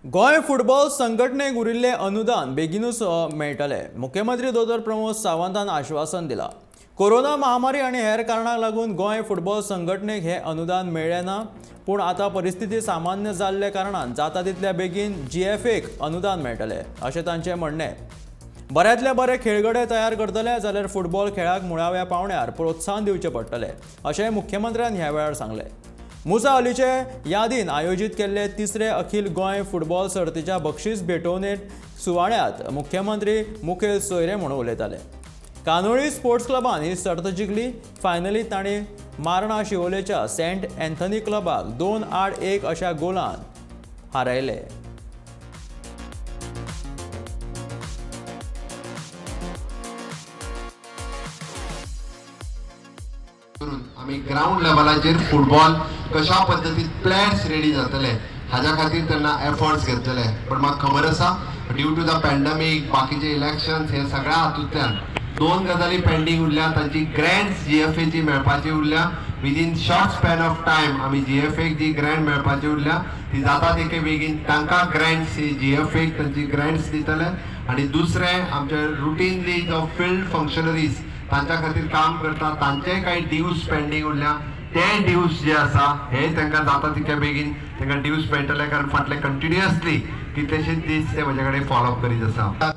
Goa football संघटनेक उरिल्लें अनुदान बेगिनूच मेळटलें. मुख्यमंत्री दोतोर प्रमोद सावंतान आश्वासन दिलां. कोरोना महामारी आनी हेर कारणांक लागून गोंय फुटबॉल संघटनेक हें अनुदान मेळ्ळें ना, पूण आतां परिस्थिती सामान्य जाल्ल्या कारणान जाता तितल्या बेगीन जीएफएक अनुदान मेळटलें अशें तांचें म्हणणें. बऱ्यांतले बरे खेळगडे तयार करतले जाल्यार फुटबॉल खेळाक मुळाव्या पावंड्यार प्रोत्साहन दिवचें पडटलें अशें मुख्यमंत्र्यान ह्या वेळार सांगलें. मुसा अलीचे यादीन आयोजीत केल्ले तिसरे अखील गोंय फुटबॉल सर्तीच्या बक्षीस भेटवणेत सुवाळ्यांत मुख्यमंत्री मुखेल सोयरे म्हणून उलयताले. कानोळी स्पोर्ट्स क्लबान ही सर्त जिखली. फायनलीत तांणी मार्ना शिवोलेच्या सेंट अँथनी क्लबाक 2-1 अशा गोलान हारयले. करून आमी ग्रावंड लेवलाचेर फुटबॉल कशा पद्दतीन प्लेयर्स रेडी जातले हाज्या खातीर तेन्ना एफर्ट्स घेतलेले. पण म्हाका खबर आसा, ड्यू टू the pandemic, बाकीचे इलेक्शन्स, हे सगळ्या हातूंतल्यान दोन गजाली पेंडींग उरल्या. तांची ग्रँट्स जीएफएची मेळपाची उरल्या. Within short span of time आमी जीएफएक जी ग्रँट मेळपाची उरल्या ती जाता तितके बेगीन तांकां ग्रँट्स, जीएफएक तांची ग्रँट्स दितले. आनी दुसरें, आमचे रुटीनली जो फिल्ड फंक्शनरीज तांच्या खातीर काम करता, तांचे कांय ड्यूज पेंडींग उरल्या, ते ड्यूज जे आसा हे तांकां जाता तितक्या बेगीन तांकां ड्यूज मेळटले, कारण फाटले कंटिन्युअसली कितलेशेच दीस ते म्हजे कडेन फॉलो अप करीत आसा.